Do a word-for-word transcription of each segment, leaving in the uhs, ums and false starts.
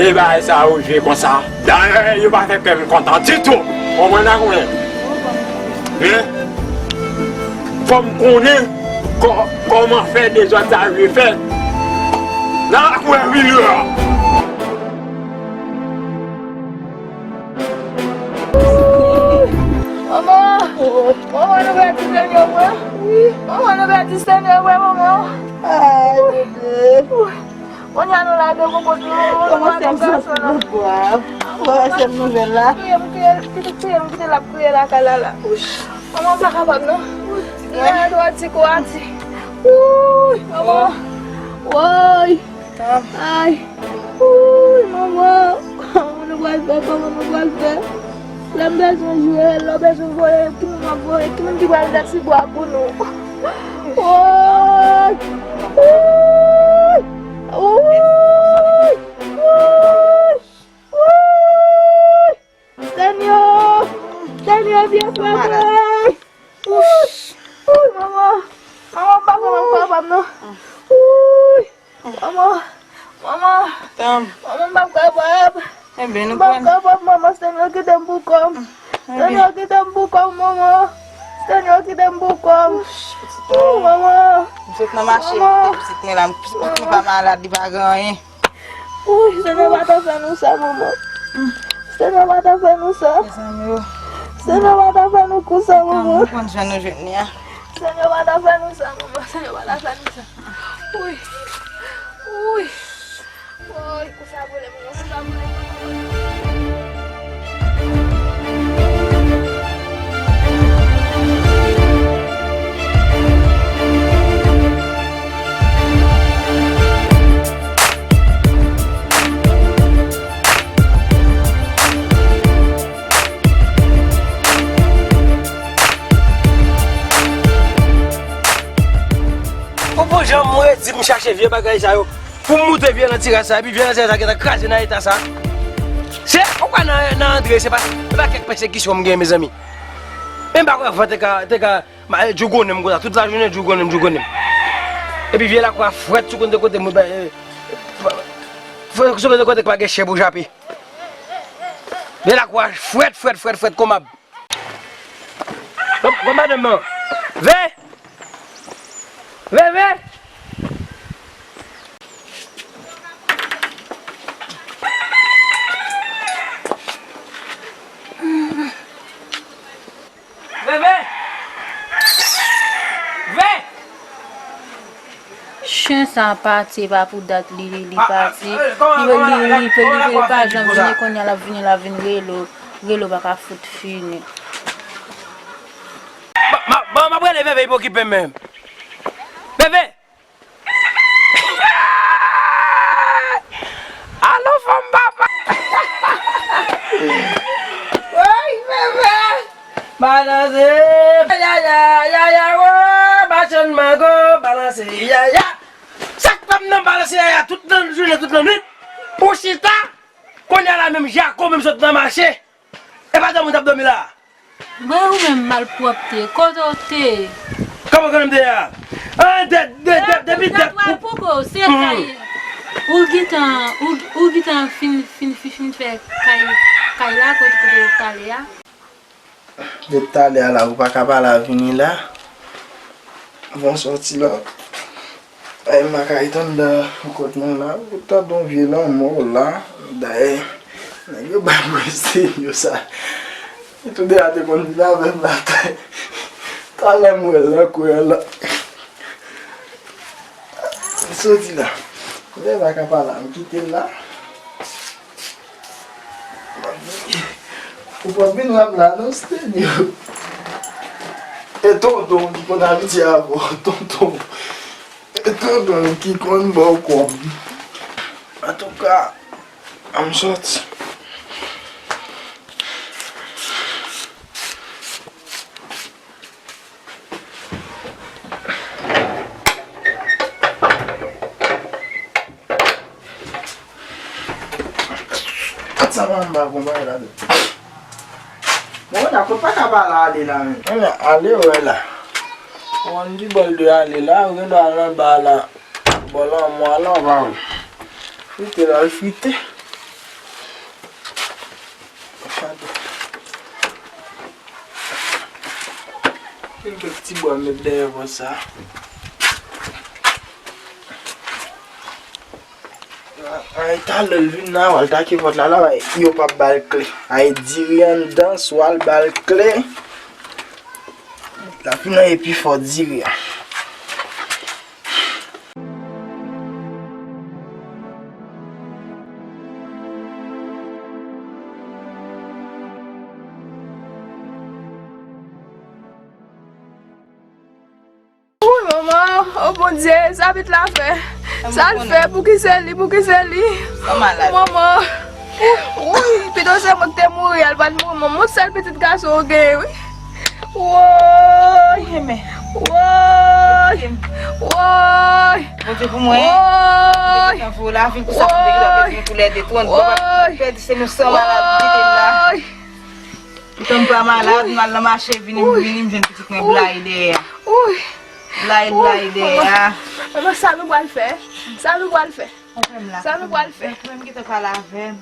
E bagay sa yo jwe konsa. Dayè, yo pa fè kè m kontan ditou. Konprann sa konnen. Men, fò m konnen kò-, kòman fè dezòd sa yo fè. Nan lakou Hermine yo a. Manman! Manman, nou pèdi Stenyo, wi. Manman, nou pèdi Stenyo, wi, manman. Ay, bebe. Kounye a nou lage pou kont nou, nou pa gen gason, non. Kòman sè m sòti nan bwa? Kòman sè m nouvèl la? Kriye, m kriye, kite kriye, m kite l ap kriye lakay la, la. Manman, m pa kapab, non. Li malad, w a di, kou a di. Wouy, manman. Woy. Ay. Wouy, manman. Kòman nou pral fè? Kòman nou pral fè? Lè m bezwen jwe, lè w bezwen voye, ki moun w ap voye? Ki moun ki pral fè ti bwa pou nou? Woy! Woy! Woy! Woy! Woy! Stenyo! Stenyo, vye frè mwen! Wouy! Wouy, manman! Manman, m pa konprann, m pa konprann, non. Wouy! Manman, manman, manman, m p ap kapab. M p ap kapab, manman, Stenyo kite m pou kò m. Stenyo kite m pou kò m, manman. Stenyo kite m pou kò m. Ou, manman. M sot nan mache, m kite pitit mwen la. Pitit mwen pa malad, li pa gen anyen. Ou, Stenyo pa ta fè nou sa, manman. Stenyo pa ta fè nou sa. Stenyo pa ta fè nou kou sa, manman. Stenyo pa ta fè nou sa, manman. Stenyo pa ta fè nou sa. Woy. Woy. Woy, kou sa boule, manman, kou sa boule, manman. Ou pou janm redi m chache vye bagay sa yo pou m moute vye nan ti ras sa, epi vye nan ti ras sa gentan kraze nan eta sa. Se, ou kwè nan, nan antre, se pa, se pa kèk pèsekisyon m gen, mezanmi. Men m pa kwè van te ka, te ka, ma, djougonnen m konsa, tout lajounen djougonnen m, djougonnen m. Epi vye lakou a frèt sou kote, kote m, eh, sou kote, kote k pa gen chen pou jape. Vye lakou a frèt, frèt, frèt, frèt, konmab. Bon, bon, madanm nan. Ve! Ve, ve! Ve, ve! Ve! Chen sa pati, e pa pou dat li, li, li pati. Li, li, li, li, li pa janm vini, kounye a l ap vini, l ap vin rele w. Rele w pa ka fout fini. Bon, m ap rele Veve pou okipe m menm. Veve! Alo, fanm papa! Woy, Veve! Balanse, yaya, yaya, wo, machann mango, balanse, yaya. Sa k fè m nan balanse yaya tout nan jounen, tout nan nwit? Ou chita, kounye a la menm, Jako menm sot nan mache. E pa dòmi w t ap dòmi la? Mwen ou menm malpwòpte, kote w te? Kòman konnen m te ye a? An, de, de, de, depi dat ou poko, se kay. Ou gentan, ou, ou gentan fin, fin, fin, fin fè kay, kay la, kote, kote w t ale a? Depi talè a la, ou pa ka pale a vini la. Bon sòti la. Ay, m pa ka ret anndan kòt mwen la. Ou tande yon vye lanmò la. Dayè, nèg yo bay mwen Stenyo sa. Tou de a te konn vin avè m la. Talè m wè l nan kwen an la. M soti la. Lè m pa ka pale a, m kite l la. Ou p ap vin wè m la non, Stenyo. E tonton ki konn abitye avè w, tonton. E tonton ki konn ba w kòb. Antouka, ann sòti. Sa pa anba konpayi la tou. Bon, dakò, pa ka pale ale la menm. Ebyen, ale wè la. Ou konn di bòl de ale la, ou gen dwa al anba la. Bòl an mwa la, ou pa wè. Frite la, frite. Yon kèk ti bwa m met dèyè pòt sa. Ay, talè l vin la, w al take pòt la, la, yo p ap ba l kle. Ay, diri anndan, swa l ba l kle. L ap nan epi fò diri a. Woy, manman, o Bondye, sa pitit la fè? Sa l fè? Pouki se li? Pouki se li? Manman, woy, pito se mwen ki te mouri, al pa t mouri. Manman, yon sèl pitit gason ou genyen, wi. Woy! Woy! Woy! Bondye pou mwen. Woy! Nan vo la, vin pou sa, Bondye ki ta pèdi nou toulède tou, ann pèdi se nou san malad, kite m la. Woy! Poutan m pa malad, m al nan mache, vini, m vini, m jwenn pitit mwen blayi dèyè a. Woy! Blayi, blayi dèyè a. Manman, sa nou pral fè? Sa nou pral fè? Sa nou pral fè? Mwen menm ki te pale avè m.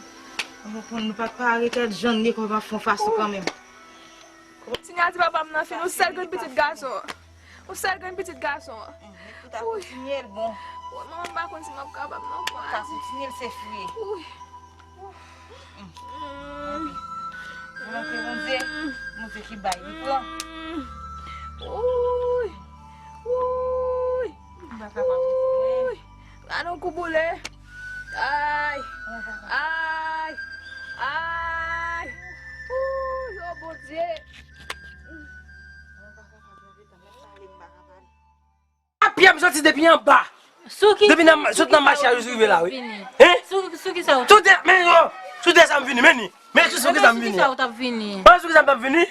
Nou pa t pare kèt jan li kòman fè yon fason kanmenm. Sinyati papa m nan fin, yon sèl grenn pitit gason. Yon sèl grenn pitit gason. Ou ta kontinye l, bon. Woy, manman, m pa konn si m ap kapab non. Ou ta kontinye l, se fri. Woy. Volonte Bondye, Bondye ki bay, li pran. Woy. Woy. M pa kapab. Woy. Gade yon kou boule. Ay. Ay. Ay. Ooh, o Bondye. A pye m soti depi anba. Depi nan, sot nan mache a jis rive la, wi. Hein? Sou, sou ki sa ou te? Sou de, men yo, sou de sa m vini, men ni. Men sou, sou ki sa m vini. Sou ki sa ou t ap vini? Mwen sou ki sa m t ap vini?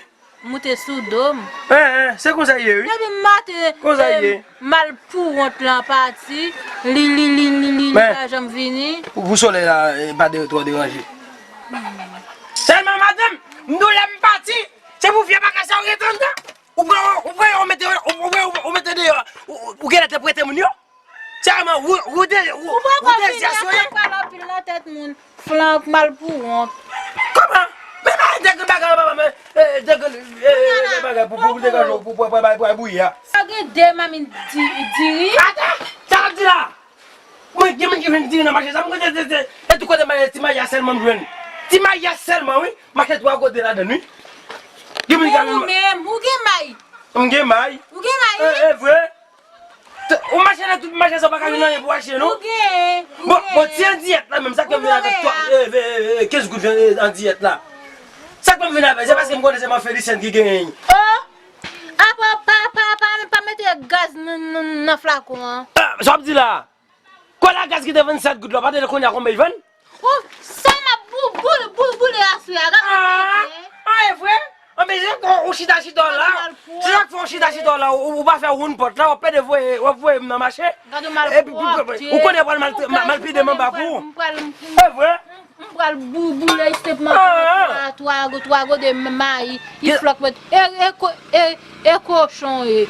Moute sou do m. Hein, hein, se konsa ye, wi. Depi maten, konsa ye. Malpouwont lan pati, li, li, li, li, li, li pa janm vini. Pou, pou solèy la, eh, pa de, twò deranje. Sèlman, madanm, m di w lè m pati, se pou vye bagay sa yo rete anndan. Ou pran, ou pran yo, ou mete yo, ou, ou, ou, ou mete deyò. Ou, ou, ou genlè te prete moun yo. Sèlman, ou, ou de, ou, ou dezyasone. Ou pran anpil nan tèt moun. Flank malpouwont. Kòman? Men pa de grenn bagay, papa, men, eh, de grenn, eh, eh, bagay pou, pou, pou degaje w, pou, pou, pou, pou, pou bouyi a. Sa gen de mamin di, diri. Ata! Sa w ap di la? Mwen, gen moun ki jwenn diri nan mache sa, mwen, se, se, se, se tout kote mache, ti mayi a sèlman m jwenn. Ti mayi a sèlman, wi. Mache twa kote ladann, wi. Gen moun ki... Ou menm, ou gen mayi? M gen mayi. Ou gen mayi, wi? E, e vre. Ou mache nan tout mache sa, ou pa ka jwenn anyen pou achte, non? Ou gen, ou gen. Bon, bon, ti andiyèt la menm, sa k fè m vin avèk twa, eh, eh, eh, kenz goud, eh, andiyèt la. Sa k fè m vin avèk, se paske m konnen se Man Felicienne ki genyen. Oh! Apa, pa, pa, pa, pa mete gaz nan, nan, nan flakon an. Ah, sa w ap di la? Kòla gaz ki te vann sèt goud la, w pa tande kounye a konbyen l vann? Oh, sa m ap bou-, bou-, bou-, boule aswè a, gade. Ah, ah, e vre? Anben, se sa k fè w chita chita w la. Se sa k fè w chita chita w la, ou, ou pa fè woun pòt la, w ap pede voye, w ap voye m nan mache. Epi, ou konnen pral mal, mal, mal pide m anba kou. E vre? M pral bou-, boule senpman twa, twa, twa gode mayi, li flòk mèt. E, e, ko-, e, e kochon ye.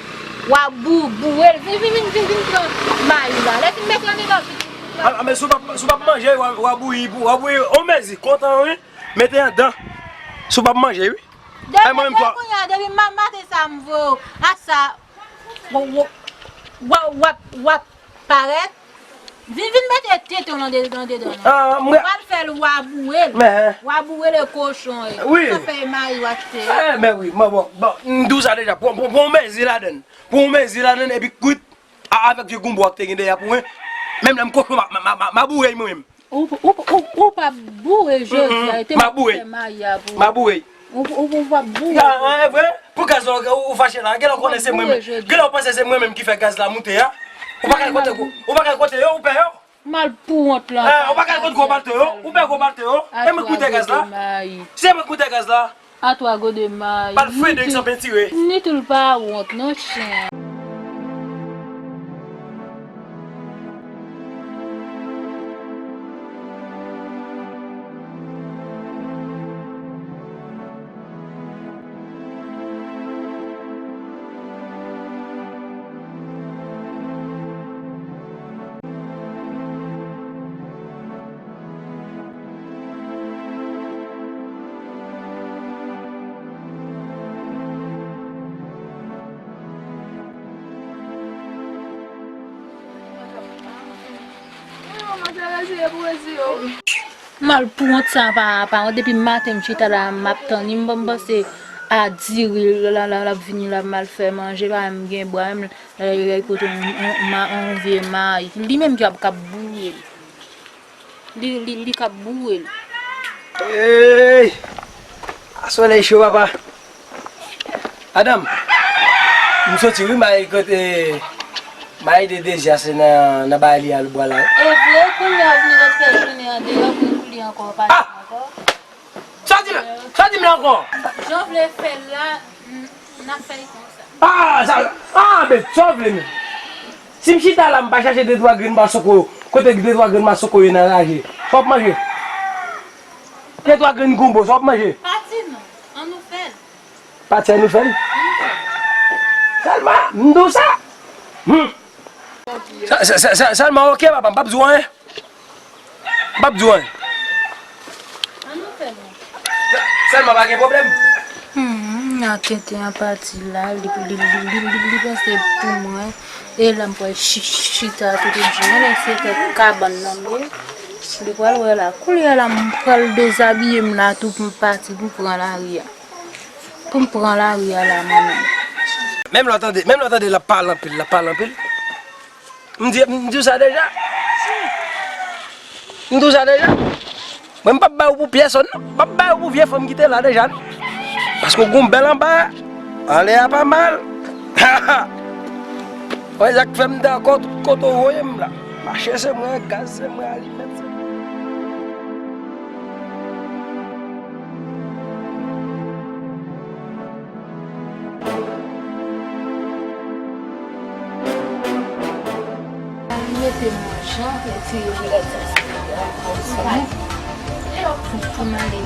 W a bou-, boule l. Vin, vin, vin, vin, vin pran mayi la. Lè fin mete anndedan, vin, vin pran. A, a, men si w p ap, si w p ap manje, w a, w a bouyi, w a bouyi, on mezi, kontan, wi. Mete anndan. Si w p ap manje, wi. Depi, depi kounye a, depi ma-, maten sa, m voye w. A sa, w, w, w, w ap, w ap parèt. Vin, vin mete tenten w anndedan, anndedan, non. Ah, mwen... Ou pral fè l, w a boure l. Men. W a boure l, kochon, e. Wi. Sa fè mayi w achte. Eh, men wi, mwen, bon, bon, m di w sa deja. Pran, pran, pran yon mezi ladann. Pran yon mezi ladann, epi kwit a, avèk vye gonbo a k te gen dèyè pou mwen. Menm lè m kochon, m a, m a, m a, m a boure mwen menm. Ou, ou, ou, ou p ap boure jodi a, e te mwen ki fè mayi a pou ou. M a boure. Ou, ou, ou p ap boure. Ah, ah, e vre? Pou gaz la, ou, ou fache la. Genlè w konnen se mwen menm. Genlè w panse se mwen menm ki fè gaz la moute a. Ou pa ka kote, ou pa ka kote yo, ou pè yo. Malpouwont lan. Eh, ou pa ka kote gwo bato yo, ou pè gwo bato yo. E mwen k moute gaz la. Se mwen k moute gaz la. A twa gode mayi. Pral Frederick san pentire. Ni tou l pa wont, non, chen. Mal pou wont sa pa pa wont depi maten m chita la m ap tann li m bon m panse a diri la la la vini la mal fè manje pa m gen bwa m lè kote yon vye mayi li menm ki ap kap boure li li li kap boure li. Ey! Solèy cho papa. Madanm, m soti wi, m al kote, m al ede Dezi ase nan, nan bagay li a l bwa la wi. E vre, kounye a w vle ret fè jounen an deyò pou n koule ankò, pa ankò. Sa w di la? Sa w di m la ankò? Jan w vle fè l la, n ap fè l konsa. Ah, sa, ah, men, sa w vle menm? Si m chita la, m pa chache de twa grenn masoko, kote de twa grenn masoko yo nan raje, sa w ap manje? De twa grenn gonbo, sa w ap manje? Pati non, an nou fè l. Pati an nou fè l. Sèlman, m di w sa. Hmm. Sè- sè- sè- sè- Sèlman, oke, papa, m p ap di w anyen. M p ap di w anyen. An nou fè l. Sèlman, pa gen pwoblèm. Hmm, a tenten an pati la, li li li li li li panse pou mwen. E la m pral chi- chita kote di mwen, men se kèk kabann nan men. Li pral wè la. Koulye a la, m pral dezabiye m la tou pou m pati, pou m pran lari a. Pou m pran lari a la, mwen menm. Menm lè w tande, menm lè w tande l ap pale anpil, l ap pale anpil. M di, m di w sa deja. M di w sa deja. Mwen, m p ap bay ou pou pyèsonn, non. M p ap bay ou pou vye fanm ki te la deja, non. Paske w gen yon bèl anba, anlè a pa mal. Wè, sa k fè m dakò tout kote w voye m la. Mache se mwen, gaz se mwen, alimèt se mwen. Mete m nan jan, retire jilèt sa, pou m ale.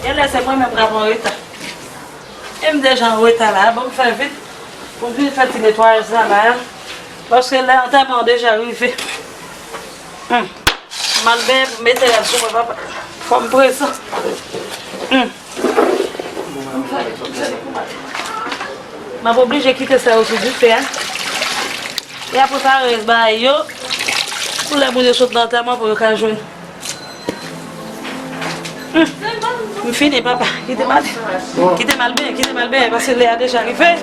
Genlè se mwen menm k ap an reta. E m deja an reta la, ban m fè vit pou m vin fè ti netwayaj sa la a. Paske lè antèman an deja rive. Hmm. M al benyen pou m mete rad sou mwen, papa. Fò m prezan. Hmm. M ap oblije kite sa yo sou dife a. E apre parèz bagay yo, pou lè moun yo sot nan antèman pou yo ka jwenn. Hmm. M fini, papa. Kite m ale. Kite m al benyen, kite m al benyen, paske lè a deja rive.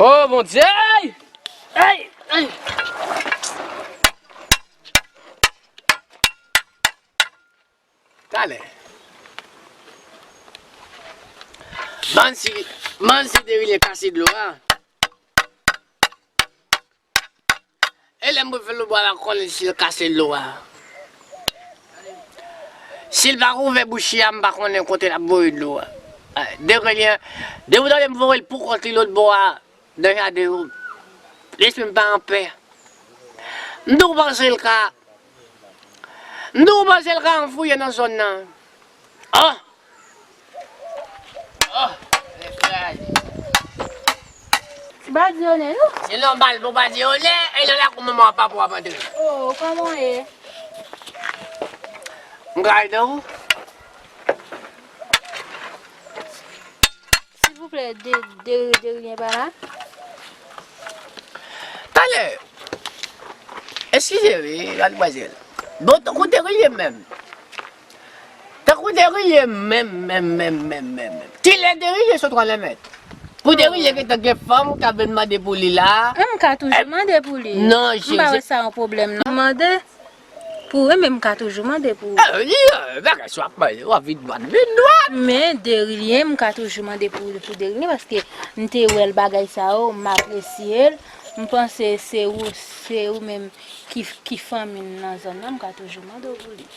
Oh, Bondye! Ey! Ey! Ey! Talè. Bann si, bann si derilyen kase dlo a. E lè m pou fè lobwa la konnen si l kase dlo a. Si l pa kouvè bouch li a, m pa konnen kote l ap voye dlo a. Derilyen, depi w tande m voye l pou kont li lòt bò a, nan jaden yo, lespri m pa anpè. M tou panse l ka, m tou panse l ka anfouye nan zòn nan. Oh! Oh, mesaj. Ti Badiolè, non? Se nòmal pou Badiolè, e nan lakou manman w ap papa w ap antre. Oh, kòman w ye? M ka ede w? De, de, Derilyen pa la? Talè, eskize wi, madmwazèl. Bon, tankou Derilyen menm. Tankou Derilyen menm, menm, menm, menm, menm, menm. Kilè Derilyen sot pran lanmèd? Pou Derilyen gentan gen fanm k ap vin mande pou li la. M ka toujou mande pou li. Non, m pa wè sa yon pwoblèm, non. Mande pou, e men m ka toujou mande pou. Eh, li, eh, bagay sa w ap mande, w ap vin dwat, vin dwat. Men Derilyen, m ka toujou mande pou, pou Derilyen, paske m te wè l bagay sa yo, m apresye l. M panse se ou, se ou menm ki, ki fanmi m nan zòn nan, m ka toujou mande w pou li.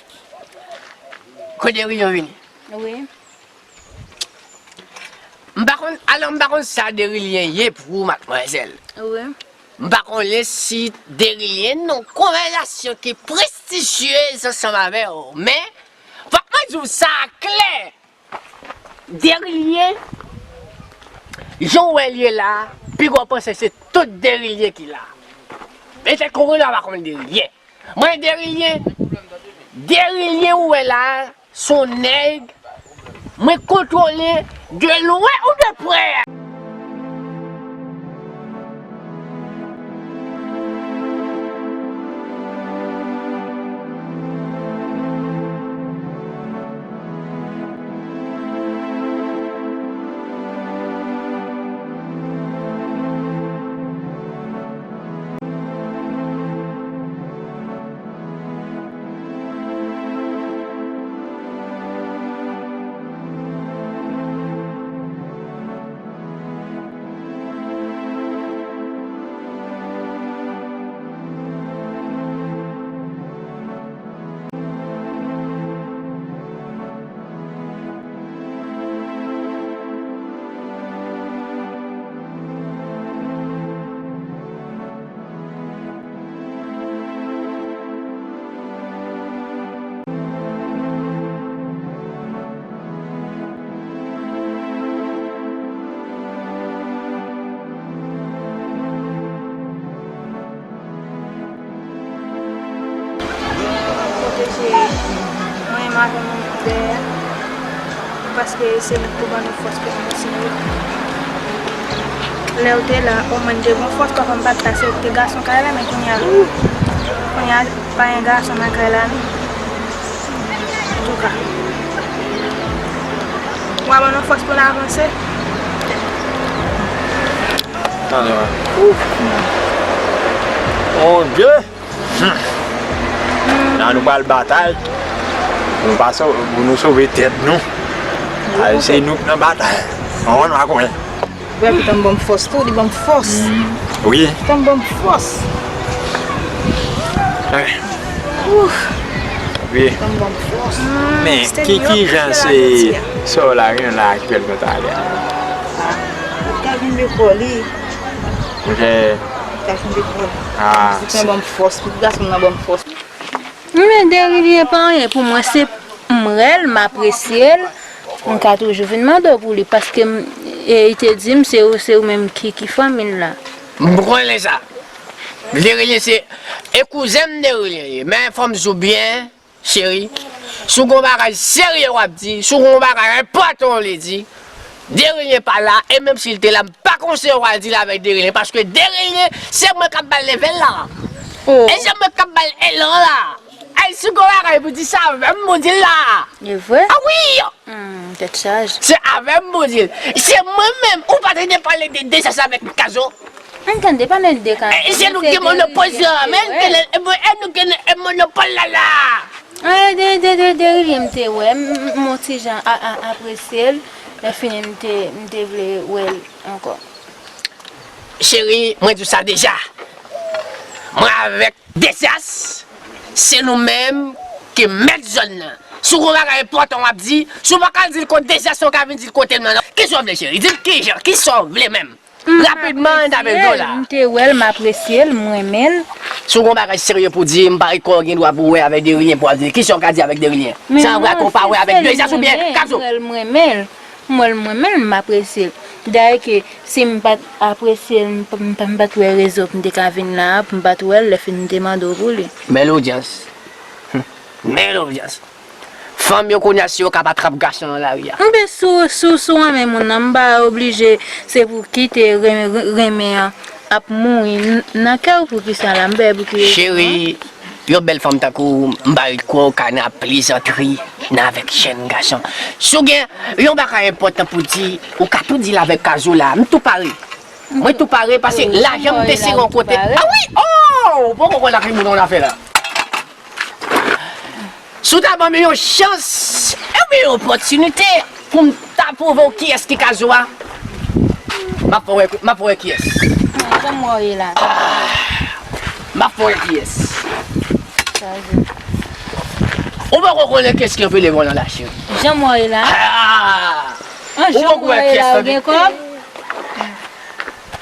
Kote Derilyen vini? Wi. M pa konn, alò, m pa konn sa Derilyen ye pou ou, madmwazèl. Wi. M pa konnen si Derilyen nan yon konvèsasyon ki prestijyez ansanm avè w, men fòk mwen di w sa klè. Derilyen, jan w wè l ye la, piga w panse se tout Derilyen ki la. Petèt kounye a w pa konn Derilyen. Mwen, Derilyen, Derilyen ou wè la a, se yon nèg mwen kontwole de lwen ou de prè. Pwoteje mwen menm avè moun ki dèyè. Paske se nou k pou ban nou fòs pou nou kontinye. Lè w te la, omwen n te gon fòs, papa m pa t la, se ou k te gason kay la, men kounye a, kounye a, pa gen gason nan kay la, non. Antouka, w a ban nou fòs pou n avanse. Tande, wè. Mon Dye! Hmm. La nou pral batay. Pou nou pa so-, pou nou sove tèt nou. Ay, se nou k nan batay. An, nou a konyen. Frè, pitan m ban m fòs tou, li ban m fòs. Wi. Pitan m ban m fòs. Eh. Ouf. Wi. Pitan m ban m fòs. Men, ki, ki jan se sa w la gen la aktyèl konsa la? Li ka vin de kò li. Monchè. Li ka vin de kò li. Ah. Pitan ban m fòs, pitit gason m nan ban m fòs. Men Derilyen pa anyen pou mwen, se m wè l, m apresye l, m ka toujou vin mande w pou li, paske m, e, li te di m se ou, se ou menm ki, ki fanmi l la. M konnen sa. Derilyen se, e kouzen m Derilyen ye, men fò m di w byen, cheri, si w gon bagay serye w ap di, si w gon bagay enpòtan w vle di, Derilyen pa la, e menm si l te la, m pa konseye w al di l avèk Derilyen, paske Derilyen, se mwen k ap ba l level la. Oh. E se mwen k ap ba l elan la. Ay, si gon bagay pou di, se avè m pou di l la. E vre? Ah wi! Hmm, tèt chaje. Se avè m pou di l. Se mwen menm, ou pa tande pale de dezas avèk Kazo? Ann tande pale de Kazo. E se nou ki gen monopòl sa, men e nou gen monopòl la la. Eh, de, de, de, Derilyen m te wè, m, m, m on ti jan a, a, apresye l, lè fini m te, m te vle wè l ankò. Cheri, mwen di w sa deja. Mwen avèk Dezas, se nou menm ki mèt zòn nan. Si w gon bagay enpòtan w ap di, si w pa ka di l kot Dezas, ou ka vin di l kote m nan, non. Kisa w vle, cheri? Di m kijan, kisa w vle menm? Rapidman, n ap ede w la. M te wè l, m apresye l, m renmen l. Si w gon bagay serye pou di, m pa kwè w gen dwa pou w wè avèk Derilyen pou w ap di. Kisa w ka di avèk Derilyen? Sa vle di w pa wè avèk Dezas oubyen Kazo? M wè l, m renmen l. M wè l, m renmen l, m apresye l. Dayè ke si m pa t apresye l, m p-, m p-, m pa t wè rezon pou m te ka vin la a, pou m pa t wè l, lè fini m te mande w pou li. Men lodyans. Men lodyans. Fanm yo kounye a, si yo ka pa trap gason nan lari a. Enben, si w, si w, si w renmen moun nan, m pa oblije se pou kite ren-, ren-, renmen an ap mouri n-, nan kè w. Poukisa la, m bay pou ki rezon? Cheri, yon bèl fanm tankou w, m pa ret kwè w ka nan ap plezantri nan avèk jèn gason. Si w gen yon bagay enpòtan pou di, ou ka tou di l avèk Kazou la. M tou pare. Mwen tou pare, paske lajan m te sere yon kote. Ah wi! Oh! Ou poko konn ak moun nan afè la. Si w ta ban m yon chans, enben yon opòtinite pou m ta pwouve w kiyès ki Kazou a, m ap fè w wè, m ap fè w wè kiyès. Jan m wè w ye la. M ap fè w wè kiyès. Ou poko konnen kiyès ki anpile bon nan la, cheri. Jan m wè w ye la. Ah! Ou poko wè kiyès anpile. Gen kòb?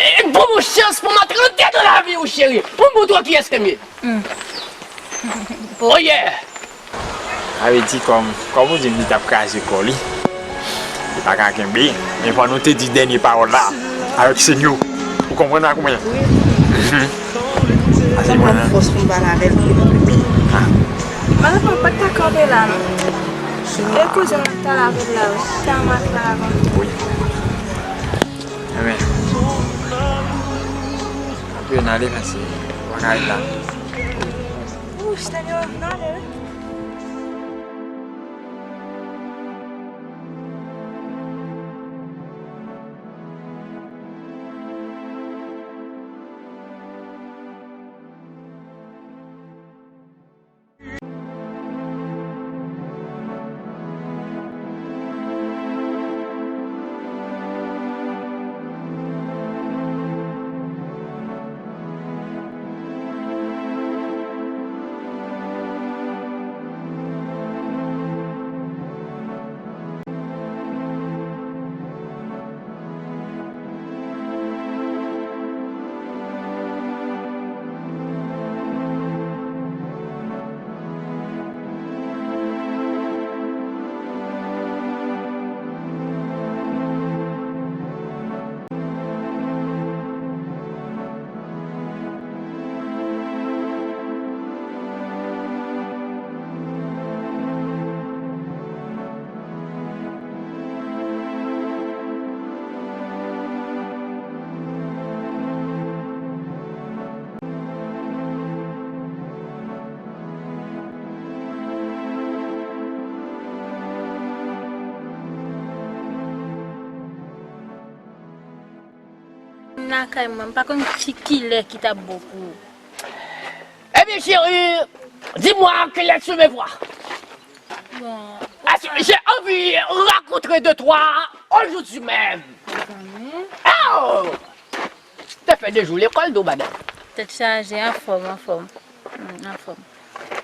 E, ban m yon chans pou m antre nan tèt ou lavi w, cheri. Pou m montre w kiyès ke m ye. Oh yeah! Sa vle di kòm, kòm ou di m li t ap kraze kò li, li pa ka kenbe, men fò nou te di dènye pawòl la avèk Senyo. Ou konprann ak mwen? Wi. Mhm. Sa se mwen. Ban m fòs pou m pale avè l. Ah. Malè mwen pa t ka kanpe la non. E koze m ap pale avè l la wi. Sa m ap la avan. Wi. Enben, antre n ale paske w pa ka ret la. Wouch, Senyo, n ale wi. Lakay mwen, m pa konn ki, kilè ki t ap bon pou ou. Eh bien, chérie, dis-moi à quelle heure tu me vois. Bon. Ah, j'ai envie de rencontrer de toi aujourd'hui même. Mezanmi. Oh! Te fè de jou lekòl, do badam. Tèt chaje, anfòm, anfòm. Hmm, anfòm.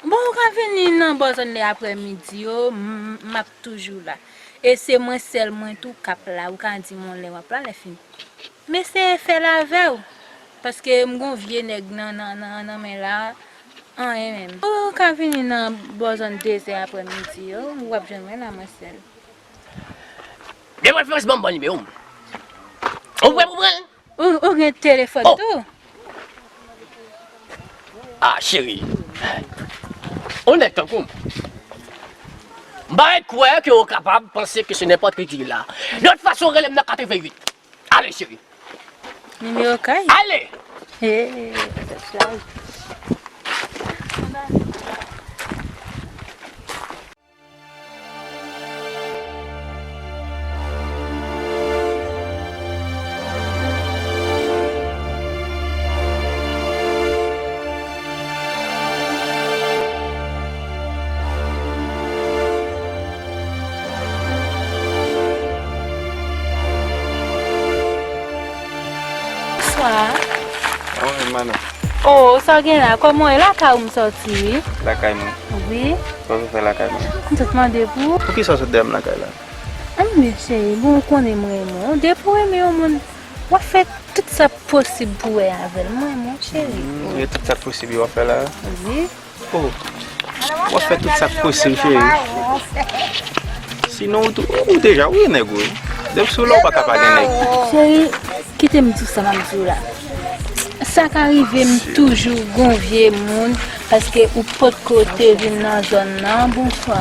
Bon, ou ka vini nan bò zòn de aprèmidi yo, m, m ap toujou la. E se mwen sèl mwen tou k ap la, ou ka di m yon lè w ap la, lè fini. M eseye fè l avè w, paske m gon vye nèg nan, nan, nan, nan men la, anyen menm. Ou ka vini nan bò zòn de zè aprèmidi yo, w ap jwenn mwen la, mwen sèl. De preferans, ban m bon nimewo m. Ou prè pou pran l? Ou, ou gen telefòn tou? Ah, cheri. Yon nèg tankou m, m pa ret kwè ke ou kapab panse ke se nenpòt ki ki la. De tout fason, rele m nan katreventuit. Ale, cheri. Nimewo kay? Ale! Hey, tèt chaje. Bonswa. Mwen menm, Mano. Oh, sa w gen la? Kòman w ye? Lakay ou m sòti, wi. Lakay mwen? Wi. Sa w vin fè lakay mwen? M sot mande pou ou. Poukisa w sot dèyè m lakay la? Anben, cheri, bon, ou konnen m renmen w. Depi w renmen yon moun, w ap fè tout sa k posib pou w wè avè l. M renmen w, cheri. Hmm, e tout sa k posib yo w ap fè la? Wi. Oh. W ap fè tout sa k posib, cheri. Sinon, ou tou, ou deja, ou gen nèg ou. Depi sou la, ou pa ka pa gen nèg. Cheri, kite m di w sa m ap di w la. Sa ka rive m toujou gon vye moun, paske ou potko te vin nan zòn nan. Bonswa.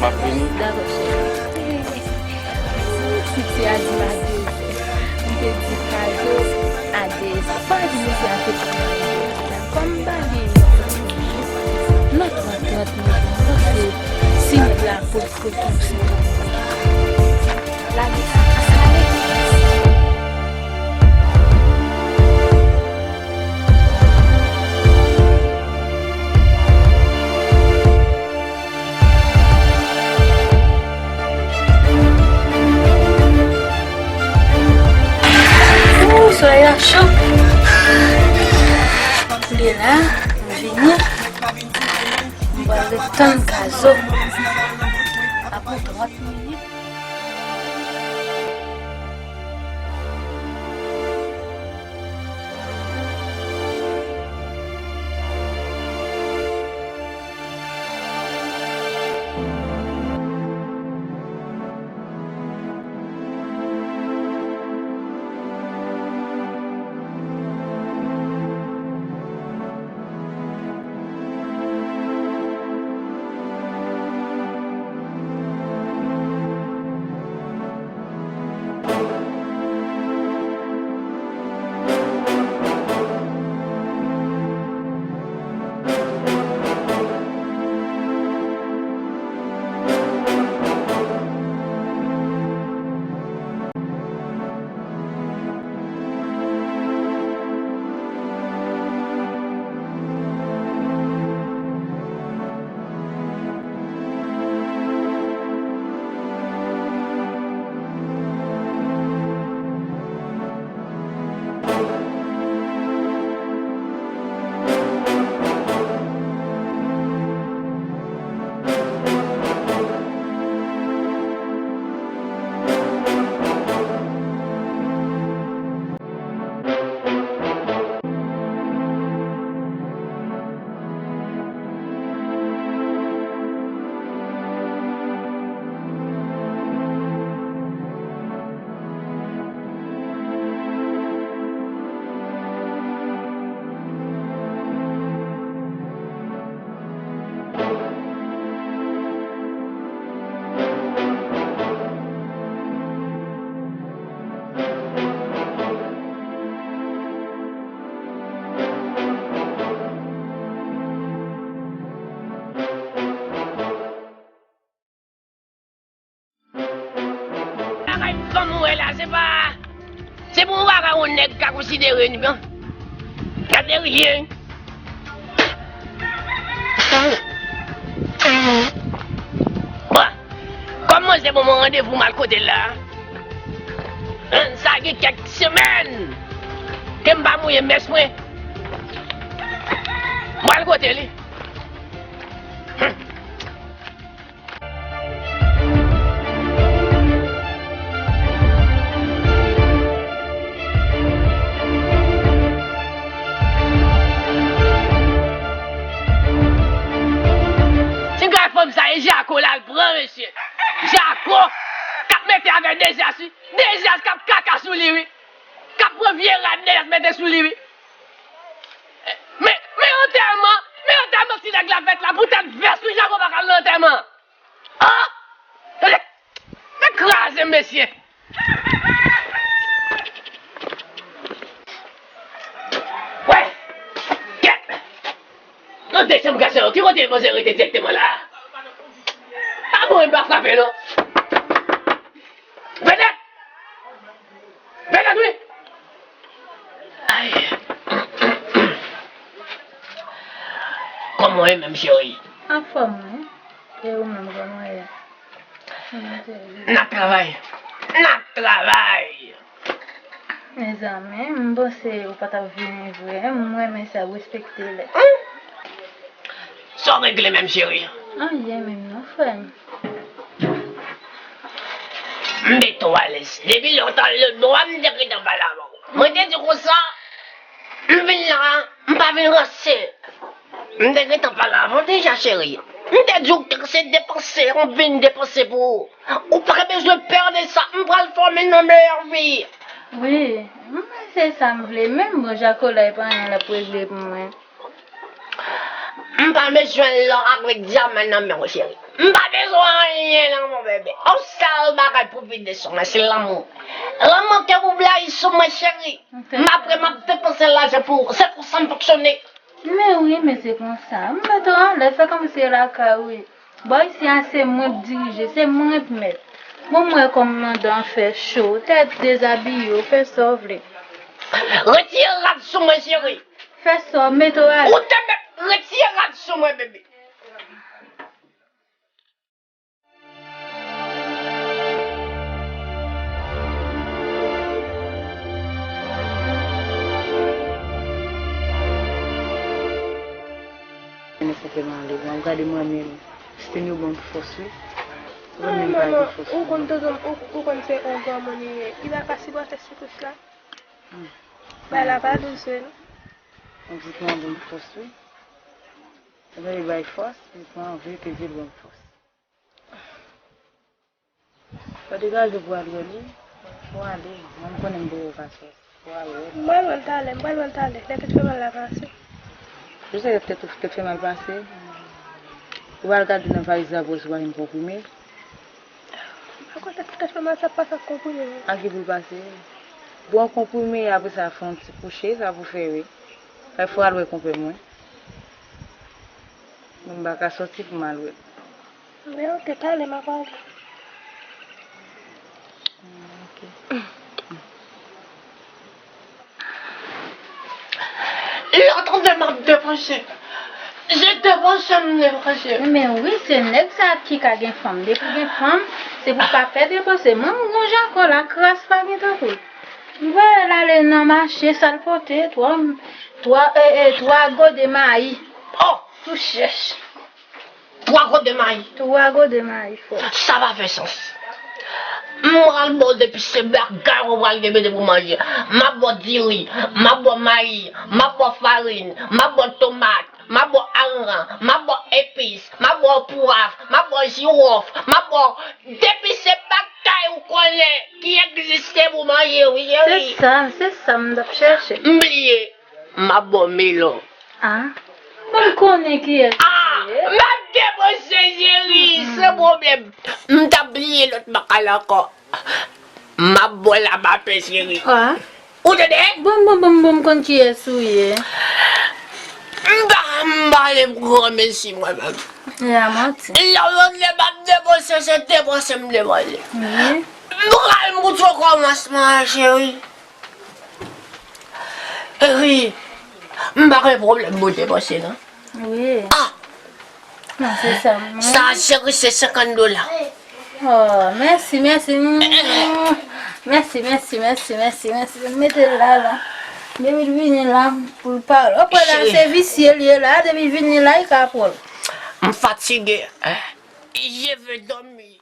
M ap vini. Dakò, cheri. Si ti a di m a de zè, m te di Kazo a de zè. Pa di mesye a te pran manje. Kòm m pa gen yon lòt lòt nèg, m panse si nèg la poste tou se lage sa ale. Ooh, solèy la cho. Kounye la, m vini. M pral ret tann Kazo. Apre trant minit. Bagay fanm ou wè la, se pa, se pou yon bagay yon nèg ka konsidere, non. Gade ryen. Bon, kòm mwen se bon, mwen randevou m al kote l la. Sa gen kèk semèn ke m pa mouye mès mwen. M pral kote li. Ti gad fanm sa, e Jako l al pran, mesye. Jako k ap mete avè Dejas, wi. Dejas k ap kaka sou li, wi. K ap pran vye rad Dejas mete sou li, wi. Men, men antèman, men antèman ti nèg la fèt la, poutèt vès wi Jako pa ka al nan antèman. Ah! Tande, men kraze m, mesye. Wè! Kèt! Nan de chanm gason yo, ki kote yo panse rete dirèkteman la? A bon, m pa frape non. Vedèt! Vedèt, wi! Ay. Kòman w ye menm, cheri? Anfòm, wi. E ou menm, kòman w ye? N ap travay. N ap travay. Mezanmi, m panse ou pa t ap vini vre. M renmen sa, w respekte lè. Hmm? Sa w regle menm, cheri? Anyen menm non, frè m. M mete w alèz. Depi lontan, lòt bò a, m te gentan pale avè w. Mwen te di konsa, m vin la, m pa vin ranse. M te gentan pale avè w deja, cheri. M te di w ke se depanse, m vin depanse pou ou. Ou pa bezwen pè de sa, m pral fè w mennen yon meyè vi. Wi, m, se sa m vle. Menm bon, Jako la, e pa anyen l ap regle pou mwen. M pa bezwen lò avèk dyaman nan men w, cheri. M pa bezwen anyen nan men w, bebe. On sèl bagay pou vide sou mwen, se lanmou. Lanmou ke ou blayi sou mwen, cheri. M apre m ap depanse lajan pou ou. Se konsa m fonksyone. Men wi, men se konsa. M mete w anlè, fè kòmsi e lakay ou ye. Bò isi a se mwen k dirije, se mwen k mèt. Bon, m wè kòmandan fè cho, tèt dezabiye, w fè sa w vle. Retire rad sou mwen, cheri. Fè sa w mete w alèz. Ou te mèt retire rad sou mwen, bebe. Mwen konpleman ale. Mwen gade mwen menm. Siteni ou ban m fòs wi. Mwen menm pa gen fòs. Ou konn tonton, ou, ou konn se yon granmoun li ye. Li pa ka sipòte soufrans la. Hmm. Bagay la pa dous vre non. Mwen di mwen ban m fòs wi. Lè li bay fòs, li pran vle ke di l ban m fòs. Lè w degaje w pou al wè li, fò w ale. Mwen m konnen m poko ka sòti. Fò w al wè li. M pral wè l talè, m pral wè l talè. Lè tèt fè mal la pase. Jis lè tèt, tèt fè mal pase, ou pral gade nan valiz la pou wè si w pa jwenn konprime. Akoz tèt, tèt fè mal sa pa fè konprime non. A ki pou l pase? Bon konprime, apre sa fè yon ti kouche, sa pou fè wi. Fè fò w al wè konpè mwen. Mwen m pa ka sòti pou m al wè l. Men oke, talè m ap ale. Hmm, oke. Lè w tande m ap depanse. Se depanse m depanse. Men wi, se nèg sa ki ka gen fanm. Depi gen fanm, se pou pa pè depanse. Mwen m gon Jako la, kras pa gen tankou l. M voye l ale nan mache, sa l pote, twa, twa, e, e, twa gode mayi. Oh! Tou chèch. Twa gode mayi. Twa gode mayi, frè. Sa pa fè sans. M pral ba w depi se bagay ou pral gen mete pou manje. M ap ba w diri, m ap ba w mayi, m ap ba w farin, m ap ba w tomat, m ap ba w aranran, m ap ba w epis, m ap ba w pwav, m ap ba w jiwòf, m ap ba w depi se bagay ou konnen ki egziste pou manje, wi, cheri. Se sa, se sa m t ap chèche. M bliye. M ap ba w melon. Ah. Bon, m konnen kiyès ou ye. Ah, m ap depanse, cheri, san pwoblèm. M t ap bliye lòt bagay la ankò. M ap ba w labapen, cheri. Ah. Ou tande? Bon, bon, bon, bon, m konn kiyès ou ye. M pa, m pa vle pran mesi mwen menm. E a manti. Lè w tande m ap depanse, se depanse m depanse. Wi. M pral montre w kòmansman an, cheri. Wi. M pa gen pwoblèm pou depanse non. Wi. Ah! Non, se sa, mwen. Sa, cheri, se senkant dola. Oh, mèsi, mèsi. Mm. Mèsi, mèsi, mèsi, mèsi, mèsi. Mete l la, la. Depi l vini la, pou l pale. Ou kwè la, cheri, se visye l ye la, depi l vini la, li ka pran. M fatige. Je veux dormir.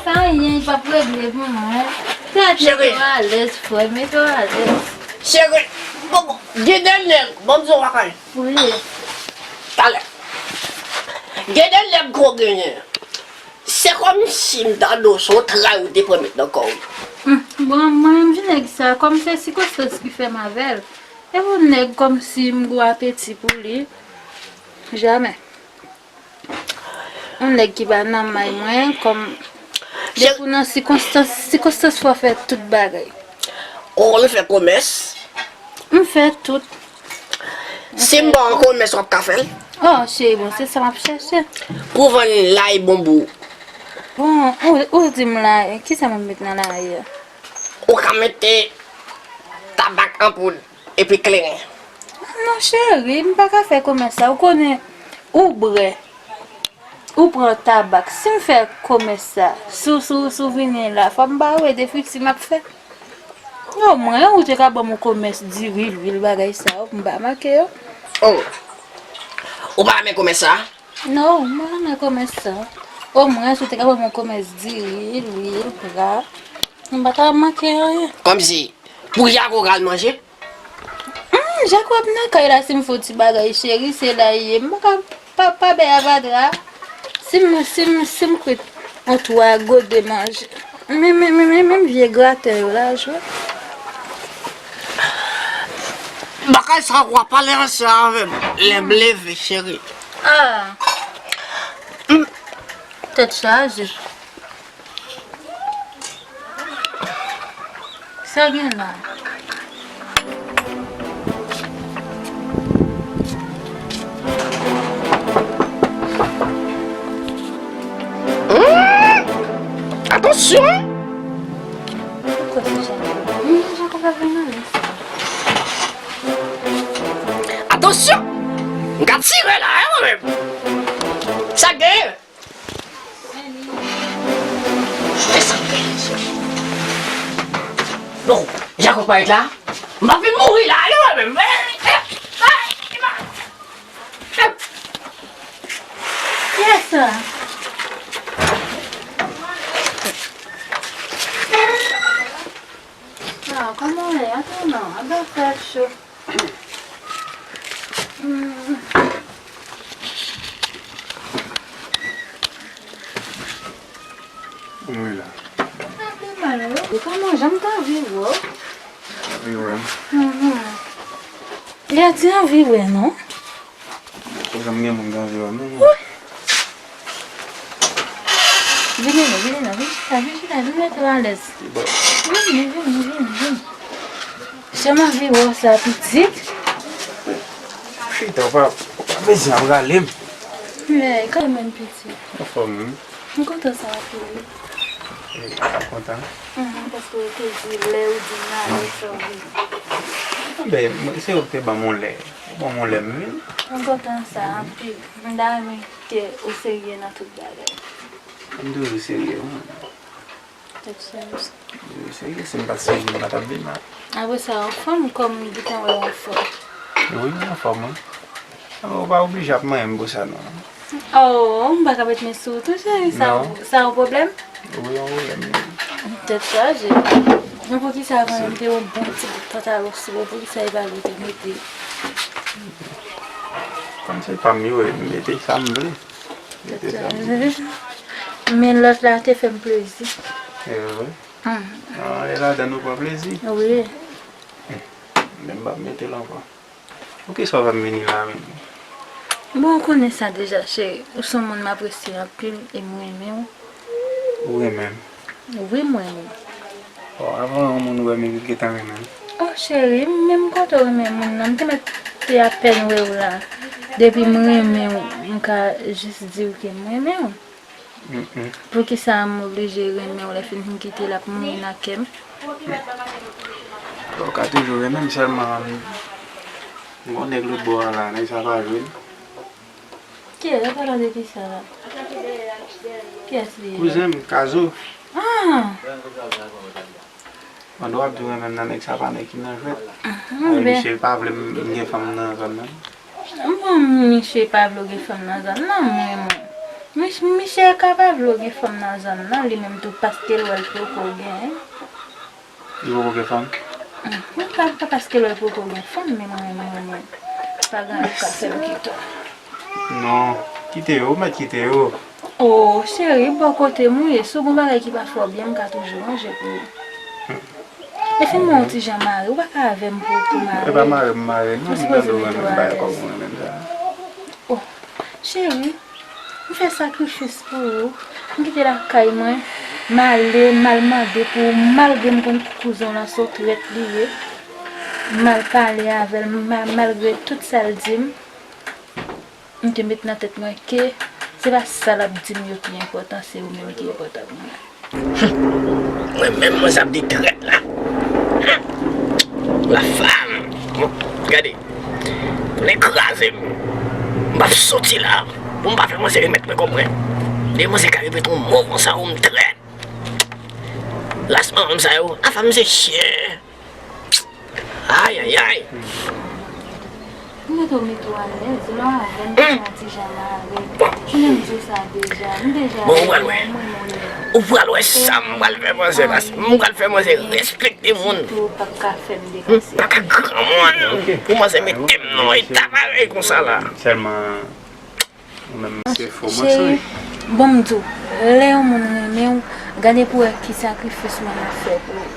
Sa anyen, li p ap regle pou mwen. Sa mete w alèz, frè, mete w alèz. Cheri, bon, bon, gen de nèg, ban m di w bagay. Wi. Talè. Gen de nèg ke w genyen. Se kòmsi m ta di w se yon tray ou te pran met nan kò w. Hum, bon, mwen menm, di nèg sa, kòm se sikonstans ki fè m avè l. E yon nèg kòmsi m gwo apeti pou li. Jamè. Yon nèg ki pa nan may mwen, kòm depi w nan sikonstans, sikonstans fè w fè tout bagay. Ou konn fè komès? M fè tout. Si m ba w yon komès, w ap ka fè l? Oh, cheri, bon, se sa m ap chèche. Pou vann lay bonbou. Bon, ou, ou di m la, kisa m ap met nan lay a? Ou ka mete tabak an poud epi kleren. Non, cheri, m pa ka fè komès sa. Ou konnen, ou bwè, ou pran tabak. Si m fè komès sa, si w, si w, si w vini la, fò m ba ou ede fiti m ap fè. Omwen, ou te ka ban m yon komès diri, lwil, bagay sa yo, m pa manke yo. Oh. Ou pa renmen komès sa? Non, m pa renmen komès sa. Omwen, si w te ka ban m yon komès diri, lwil, pra, m pa ta manke anyen. Kòmsi, pou Jako w pral manje? Hum, Jako ap nan kay la, si m fè yon ti bagay, cheri, se la l ye. M pa ka pa, pa bèy avadra. Si m, si m, si m kwit yon twa gode manje. Men, men, men, men, men vye gratè yo la jwe. Bagay sa w ap pale ansanm avè m lè m leve, cheri. Ah. Hum. Tèt chaje. Sa gen la? Hum! Atansyon! Poukwa se Jako? Hum, Jako pa vin nan lè sa. Atansyon! M ka tire la, e mwen menm. Sa gen? Desann, mesye. Bon, Jako parèt la. M ap vin mouri la, ale wè menm. Kiyès sa? Ah, kòman w ye? Antre non, anba fè cho. Mwen la. Sa fè mal, wi. Kòman jan m t anvi wè w? Anvi wè m? Mhm. Li a di anvi wè, non? Ou janm gen moun k anvi wè m, non? Wi. Vini non, vini non, vin chita, vin chita, vin mete w alèz. Vini, vini, vini, vini. Jan m anvi wè w sa, pitit. Chita, w pa, w pa bezwen ap rale m. Hey, kòman pitit? Anfòm, wi. M kontan sa anpil, wi. E, w ap kontan? Mhm, paske w te di lè ou di m la, lè sa w vini. Anben, mwen, se ou ki te ban m yon lè. Ou ban m yon lè, m vini. M kontan sa anpil. M ta renmen ke ou serye nan tout bagay. M toujou serye, wi. Tèt chaje. Wi, serye, si m pa t serye, m pa t ap vin la. Apre sa, anfòm, kòm m gentan wè w anfòm. Wi, m anfòm, wi. Ou pa oblije ap manyen m pou sa, non. Oh, m pa ka met men sou ou tou, cheri. Sa, non, sa yon pwoblèm? Wi, yon pwoblèm, wi. Tèt chaje. Men poukisa avan m te yon bon ti bout pantalon sou ou, poukisa e pa ou te mete? Kòm se pa m yo, m mete sa m vle. Mete sa m vle. Men lòt la te fè m plezi. E vre? Mhm. Ah, e ladan nou pran plezi. Wi. Men m p ap mete l ankò. Poukisa w pa m vini la menm? Bon, ou konnen sa deja, cheri. Ou se yon moun m apresye anpil e m renmen w. Ou renmen m? Wi, m renmen w. Bon, avan yon moun wè m, li gentan renmen m. Oh, cheri, m menm kote w renmen moun nan. M te mèt te apèn wè w la. Depi m renmen w, m ka jis di w ke m renmen w. Mm, mm. Poukisa m oblije renmen w, lè fin m kite l ap mouri nan kè m? Bon, ou ka toujou renmen m, sèlman m gon nèg lòt bò a la, nèg sa pa jwenn. Kiyès? Ap pale de kisa la? Kiyès li ye? Kouzen m, Kazo. Ah! Pandan w ap di w renmen m nan, nèg sa pa nèg ki nan jwèt. Mhm. Ay, ben, misye pa vle m gen fanm nan zòn nan. Bon, misye pa vle w gen fanm nan zòn nan, mwen, mwen. Mich-, misye ka pa vle w gen fanm nan zòn nan, li menm tou, paske l wè l poko gen. Li poko gen fanm? Mhm, pa, pa paske l wè l poko gen fanm, men mwen, mwen, mwen. Pa gen anyen k ap fè m kite w. Non, kite yo, ou mèt kite yo. O, cheri, bò kote m ou ye, si w gon bagay ki pa fè w byen, m ka toujou ranje pou ou. Epi mwen yon ti jan mare, ou pa ka avè m pou, pou mare. E pa mare m mare, non, m tande w renmen m, bagay kòm ou renmen m sa. O, cheri, m fè sakrifis pou ou. M kite lakay mwen, m ale, m al mande pou ou, malgre m konn kouzen w lan se yon trèt li ye. M al pale avè l, ma-, malgre tout sa l di m. M te met nan tèt mwen ke se pa sa l ap di m yo ki enpòtan, se ou menm ki enpòtan pou mwen. Mwen menm, mwen sa ap di trèt la. La femme. Gade. Nèg kraze m. M p ap soti la pou m pa fè manzè remèt mwen kòb mwen. Depi manzè ka repete yon mo konsa, ou m trèt. Ras manman m sa yo, afa m se chyen. Ayayay. M mete w, mete w alèz, lè w avè m, se yon ti jan mare. M te di w sa deja, m deja. Bon, ou pral wè. Ou pral wè sa m pral fè manzè, paske m pral fè manzè respekte moun. Sitou w p ap ka fè m dekase. M pa ka granmoun pou manzè mete m nan eta parèy konsa la. Sèlman Ou menm se fo manzè. Cheri, bon, m di w, lè yon moun renmen w, gade pou wè ki sakrifis mwen ap fè pou ou.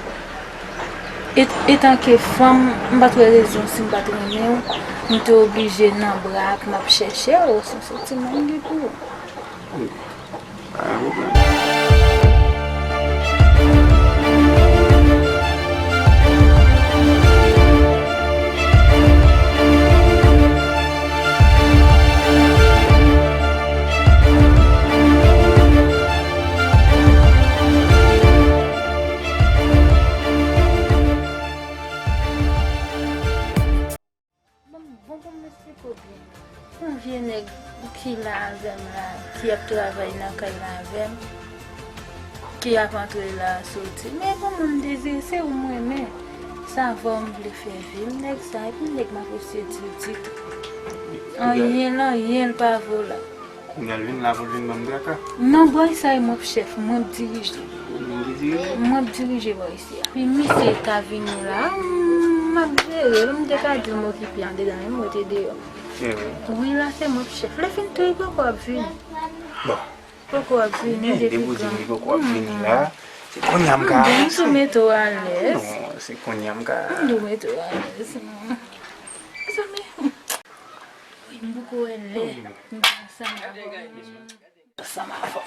Et, etanke fanm, m pa t wè rezon si m pa t renmen w, m te oblije nan bra ak m ap chèche w, se yon santiman m gen pou ou. Pa gen pwoblèm. Bon, bon, pou m esplike w byen. Yon vye nèg ki la avè m la, ki ap travay nan kay la avè m, ki ap antre la, soti. Men bon, moun Dezire, se ou m renmen. Sa vre, m vle fè vi m, nèg sa, epi nèg m apresye di w di tou. Anyen, anyen l pa vo la. Kounye a l vin la pou l vin ban m traka. Non, bò isi a e mwen k chèf, mwen k dirije. Ou menm ki dirije? Mwen k dirije bò isi a. Epi misye ta vini la, m ap jere l, m te ka di l m okipe andedan, men m rete deyò. Se vre? Wi, la se mwen k chèf. Lè fin tou, li poko ap vini. Bon. Poko ap vini depi gran. Depi w di m li poko ap vini la, se kounye a m ka avanse. Bon, m tou mete w alèz. Non, se kounye a m ka. M tou mete w alèz. Mezanmi. Wi, m poko wè lè m te ansanm avè w. Ansanm avè w.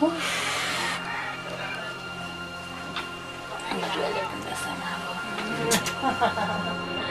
Ouf. M poko wè lè m te ansanm avè w.